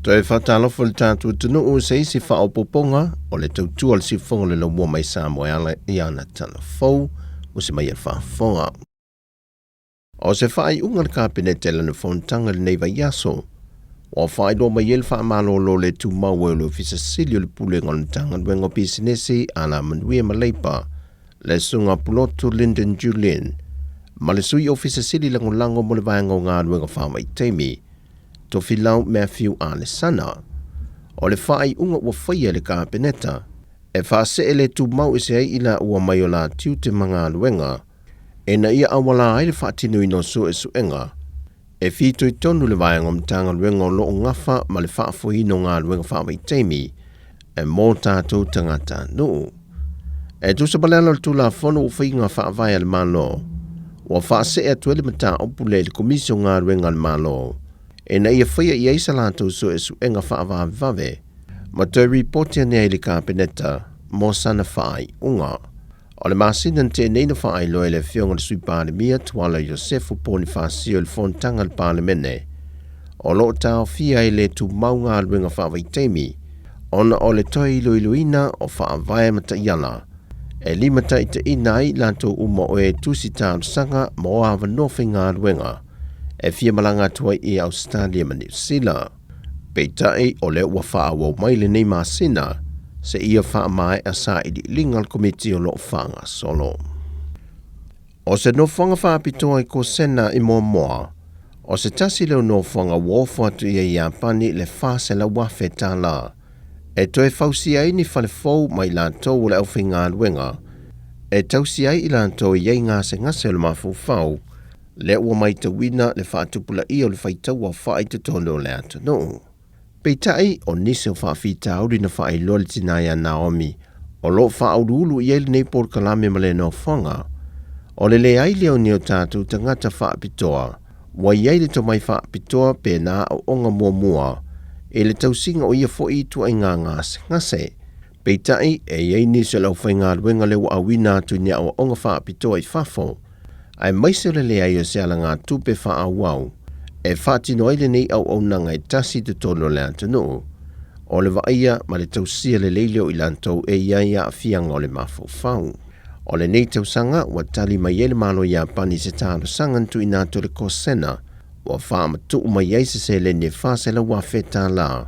Toe faatalofa i le tatou atunuu i se isi faaopoopoga o le tautua a le siufofoga o le laumua mai Samoa e ala i ana tala fou ua se mai a le faafofoga. O se faaiuga a le Kapeneta i lana fonotaga i lenei vaiaso, ua faailoa mai ai le faamalolo le tumau ai o le Ofisa Sili o le Pulega o le Matagaluega o Pisinisi, Alamanuia ma Leipa, le Susuga Pulotu Lyndon Julian, ma le Sui Ofisa Sili Lagolago mo le Vaega o Galuega Faavaitaimi, Tofilau Matthew Alesana. O le faaiuga ua faia e le Kapeneta, e faasee le tumau ese ai i laua mai o la tiute ma galuega, ina ia auala ai le faatinoina o suesuega e fitoitonu le vaega o Matagaluega o lo o gafa ma le faafoeina o galuega faavaitaimi e mo tatou tagatanuu. E tusa ma le ala o le Tulafono o Faiga Faavae a le Malo, ua faasee atu ai le mataupu lea i le Komisi o Galuega a le Malo ina ia faia i ai sa latou suesuega faavavevave ma toe ripoti ane ai i le Kapeneta mo sana faaiuga. O le masina na tea nei na faailoa e le Afioga i le Sui Palemia Tuala Iosefu Ponifasio i le Fonotaga a le Palemene, o lo o taofia ai le tumau galuega faavaitaimi ona o le toe iloiloina o faavae ma taiala e limataitaiina ai i latou uma o e tusi talosaga mo avanoa faigaluega e fia malaga atu ai i Ausetalia ma Niu Sila. Peitai, o lea ua faaauau mai lenei masina seia faamaea sailiiliga a le Komiti o lo o faagasolo. O se nofoaga faapitoa i Kosena i Moamoa, o se tasi lea o nofoaga ua ofo atu i ai Iapani le $400,000 tala e toe fausia ai ni fale fou ma i latou o le aufaigaluega e tausi ai i latou e i ai gasegase o le mafaufau lea ua matauina le faatupulaia o le faitau aofai i totonu o le atunuu. Peitai, o nisi o faafitauli na faailoa le tina ia Naomi o lo o faauluulu i ai lenei polokalame ma le nofoaga, o le leai lea o ni o tatou tagata faapitoa ua i ai le tomai faapitoa pe na aoaoga muamua i le tausiga o ia foi ituaiga gasegase. Peitai, e i ai nisi o le aufaigaluega lea ua auina atu i ni aoaoga faapitoa i fafo, aemaise o le leai o se alagatupe faaauau e faatino ai lenei auaunaga e tasi i totonu o le atunuu, o le vaaia ma le tausia lelei lea o i latou e i ai aafiaga o le mafaufau. O lenei tausaga ua tali mai ai le Malo o Iapani i se talosaga na tuuina atu e le Kosena ua faamatuu mai ai se seleni e $400,000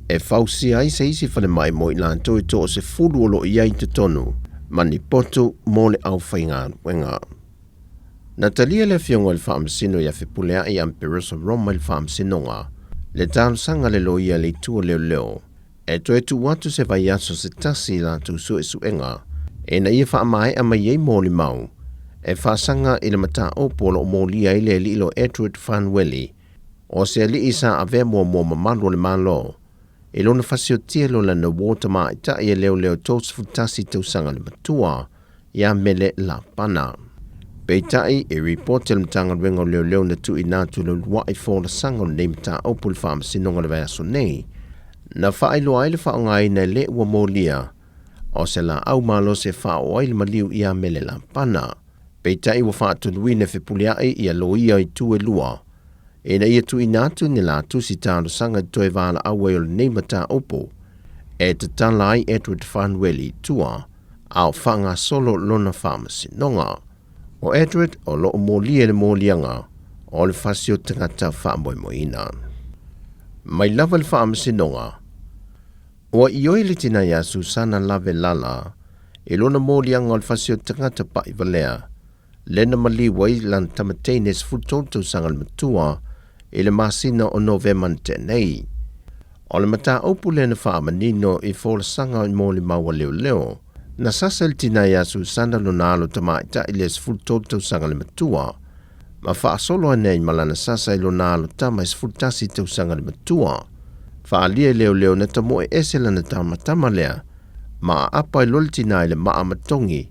e fausia ai se isi falemai mo i latou e toasefulu o lo o i ai i totonu ma ni potu mo le aufaigaluega. Na talia le Afioga i le Faamasino ia Fepuleai Amperoso Roma i le Faamasinoga le talosaga a le loia a le Itu o Leoleo e toe tuu atu se vaiaso se tasi i latou suesuega ina ia faamaea mai ai molimau e faasaga i le mataupu o lo o molia ai le alii loa Edward Fanueli o se alii sa avea muamua mamalu o le Malo i lona fasiotia i lona uo tamaitai e leoleo 31 tausaga le matua ia Mele Lapana. Peitai, e ripoti a le Matagaluega o Leoleo na tuuina atu i le uluai folasaga o lenei mataupu i le Faamasinoga i le vaiaso nei, na faailoa ai le faaaogaina e le ua molia o se laau malosi e faaoo ai le maliu ia Mele Lapana. Peitai ua faatonuina e fepuleai ia loia i itu e lua ina ia tuuina atu ni la tusi talosaga i toe valaau ai o lenei mataupu e tatala ai Edward Fanueli i tua a o faagasolo lona faamasinoga. O Edward o lo o molia i le moliaga o le fasi o tagata faamoemoeina. Mai lava le faamasinoga, ua ioe le tina ia Susana Lavelala i lona moliaga o le fasi o tagata pa'ivalea lea na maliu ai lana tama teine 13 tausaga le matua i le masina o Novema na tea nei. O le mataupu lea na faamanino i folasaga i molimau a leoleo, na sasa i le tina ia Susana lona alo tamaitai le 13 tausaga le matua, ma faasolo ane ai ma lana sasa i lona alo tama e 11 tausaga le matua. Faaalia i leoleo na tamoe ese lana tamatama lea, ma aapa ai loa le tina i le maa matogi,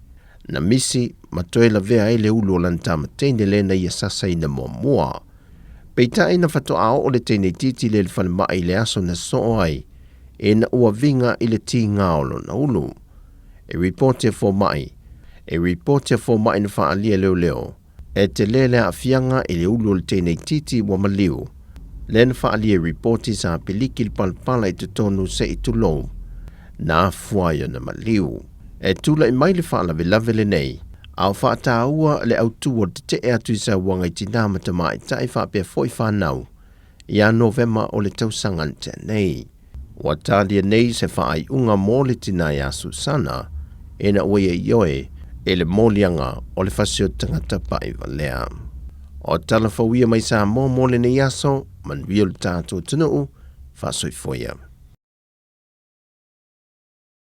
na misi ma toe lavea ai le ulu o lana tama teine lea na ia sasaina muamua. Peitai na faatoa oo le teine itiiti lea i le falemai i le aso na soo ai, ina ua viga i le tiga o lona ulu. E ripoti a fomai, e ripoti a fomai na faaalia leoleo, e tele le aafiaga i le ulu o le teine itiiti ua maliu. Lea na faaalia i ripoti sa piliki le palapala i totonu se i tulou na afua ai ona maliu. E tulai mai le faalavelave lenei, a o faataua le autu o le tetee atu i sauaga i tinā ma tamaitai faapea foi fanau ia Novema o le tausaga na tea nei. Ua talia nei se faaiuga mo le tinā ia Susana ina ua ia ioe i le moliaga o le fasi o tagata paʻivalea. O tala fou ia mai Samoa mo lenei aso, manuia lo tatou atunuu, faasoifua ia.